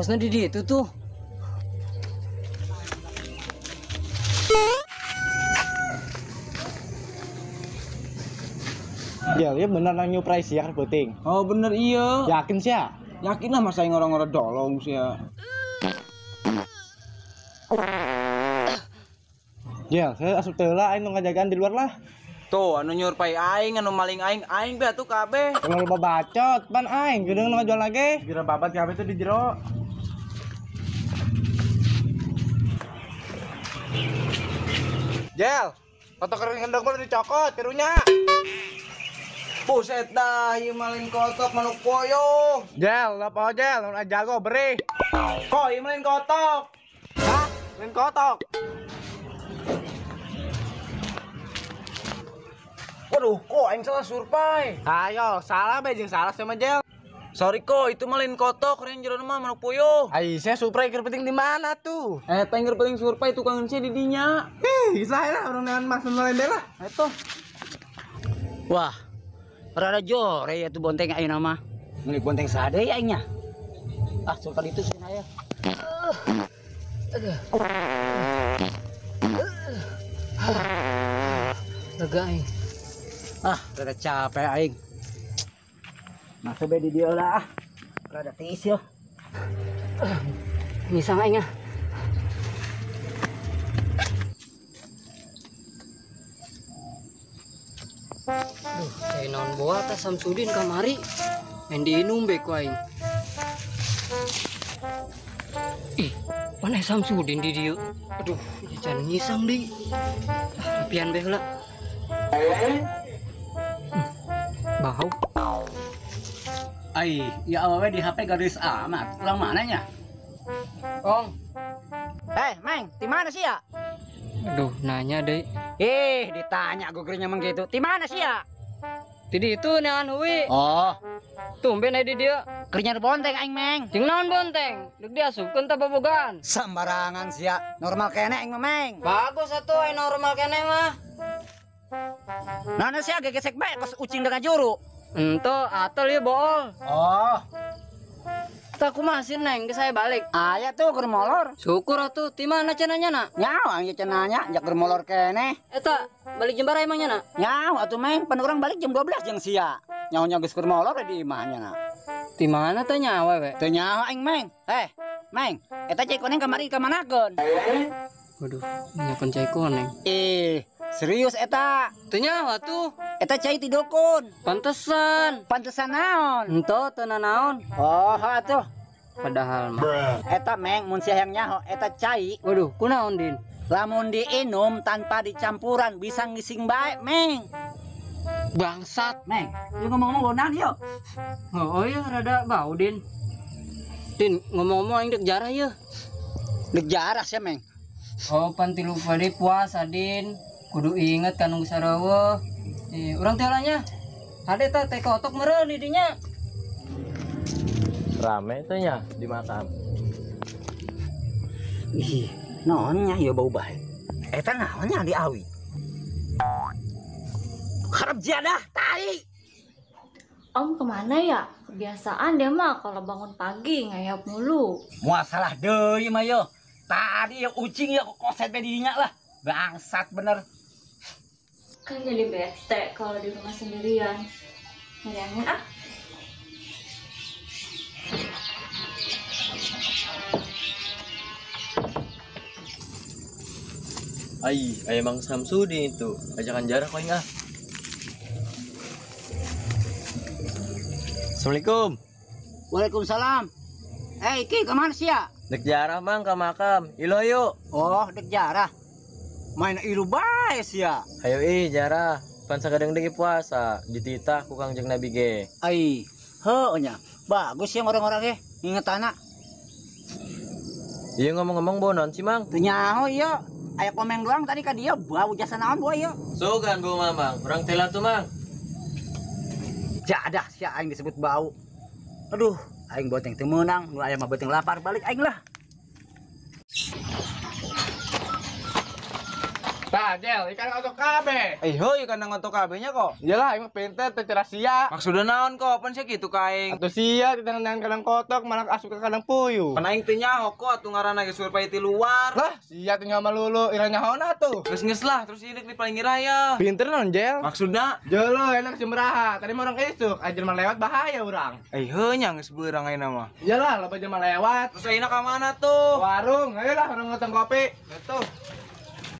Harusnya di itu tuh. Ya, iya bener nang nyuprai sih ya kan penting. Oh bener iya. Yakin sih ya? Yakin lah masa yang orang-orang dolong sih ya. Ya, saya asup teula aing nu ngajagaan di luar lah. Tuh, anu nyurpai aing, anu maling aing, aing be atuh kabeh. Kalau lupa bacot, pan aing geudeung nu ngajual lagi. Kira babat kabeh tuh di jero. Jel, kotok kering kendang mah dicokot karunya. Buset dah, ieu maling kotok manuk poyo. Jel, apa jel, nu jago beri. Kok ieu maling kotok? Hah? Maling kotok. Waduh, kok aing salah surpai. Ayo, salah bae jeung salah sama Jel. Sorry kok, itu mah lain kotok, keren jero mah manuk puyuh. Ai, saya surpai keur penting di mana tuh? Eta yang keur penting surpai tukangan sia di dinya. Ih, geus lah urang neangan maksud lain deui lah. Eta. Wah. Rada jore ya tuh bonteng ayeuna mah. Meuli bonteng sade ya aingnya. Ah, surpai itu sih aya. Aduh. Lega aing. Ah, rada capek aing. Masuk be di dia lah ah. Rada tiis yo. Ngisang aing ah. Duh, cai naon boa tah Samsudin kamari. Main diinum be ku aing. Ih, mana Samsudin di dieu? Aduh, can ngisang deui. Ah, pian be heula. Bau. Ai, ya awewe di HP garis amat. Urang mananya? Ong. Meng, di mana sih ya? Aduh, nanya deh. Ditanya gue gerenya emang gitu. Di mana sih ya? Di itu neangan hui. Oh. Tumben aya di dieu. Kernya bonteng aing, Meng. Jeung naon bonteng? Deuk diasupkeun tah bobogan. Sembarangan sih ya. Normal kene aing mah, Meng. Bagus atuh aing normal kene mah. Nana sih agak gesek bae kos ucing dengan juru. Ento atel ya bool. Oh. Tak kumaha sih Neng, ke saya balik. Aya tuh keur molor. Syukur atuh, ti mana cenanya nak? Nyawa aya cenanya, jak keur molor keneh. Eta balik jam bara emangnya nak? Nyawa atuh Meng, pan urang balik jam 12 jeung sia. Nyawa geus keur molor di imahnya nak. Ti mana teh nyawa we? Teu nyawa aing Meng. Meng, eta cai koneng kamari ka manakeun? Waduh, nanyakeun cai koneng. Serius eta? Teu nyawa tuh. Eta cai ti dukun. Pantesan. Pantesan naon? Ento teu nanaon. Oh, atuh. Padahal mah. Eta Meng mun sia yang nyaho eta cai. Waduh, kunaon Din? Lamun diinum tanpa dicampuran bisa ngising bae, Meng. Bangsat, Meng. Ieu ngomong-ngomong naon ieu? Oh iya rada bau, Din. Din, ngomong-ngomong aing dek jarah ieu. Dek jarah sia, Meng. Oh, pan tilu poe puasa, Din. Kudu inget kan nunggu saraweuh. Urang teh nya. Hade teh teh kotok meureun di dinya. Rame teh nya di makam. Ih, naonnya ieu bau bae. Eta naonnya di awi? Harap jadah tai. Om kemana ya? Kebiasaan dia mah kalau bangun pagi ngayap mulu. Moal salah deui mah yo. Tadi ya ucing ya koset be dinya lah. Bangsat bener. Kan jadi bete kalau di rumah sendirian. Nyari angin ah. Ai, emang Samsudin itu. Ajakan jarah kau ah. Assalamualaikum. Waalaikumsalam. Ki, kemana sih ya? Dek jarah mang ke makam. Ilo ayo. Oh, dek jarah. Main ilu bae sia. Ayo ih jarah. Pan sagadeng deui puasa, dititah ku Kangjeng Nabi ge. Ai, heuh nya. Bagus yang orang-orang ge ngingetana. Iya ngomong-ngomong bonon sih mang. Teu nyaho ieu. Aya komeng doang tadi ka dieu bau jasa naon boy ieu. Sugan bau mamang, urang teh tuh mang. Jadah sia aing disebut bau. Aduh, aing boteng teu meunang, nu aya mah boteng lapar balik aing lah. Tah, Jel, ikan ngotok kabeh. Eh, heuh ikan ngotok kabeh nya kok. Iyalah, aing mah pinter teh cara sia. Maksudna naon kok? Pan sia kitu ka aing. Atuh sia ditangan kandang kotok malah asup ke kandang puyuh. Pan aing teu nyaho kok atuh ngaranna geus surpai ti luar. Lah, sia teh nyaho malulu, ira nyahona tuh. Geus geus lah, terus ieu di paling raya. Pinter non, Jel. Maksudna Jelo enak sumeraha. Tadi mah orang isuk, aja mah lewat bahaya urang. Eh, heuh nya geus beurang ayeuna mah. Iyalah, loba jelema lewat. Terus ayeuna ka mana tuh? Warung, ayolah orang ngotong kopi. Tuh.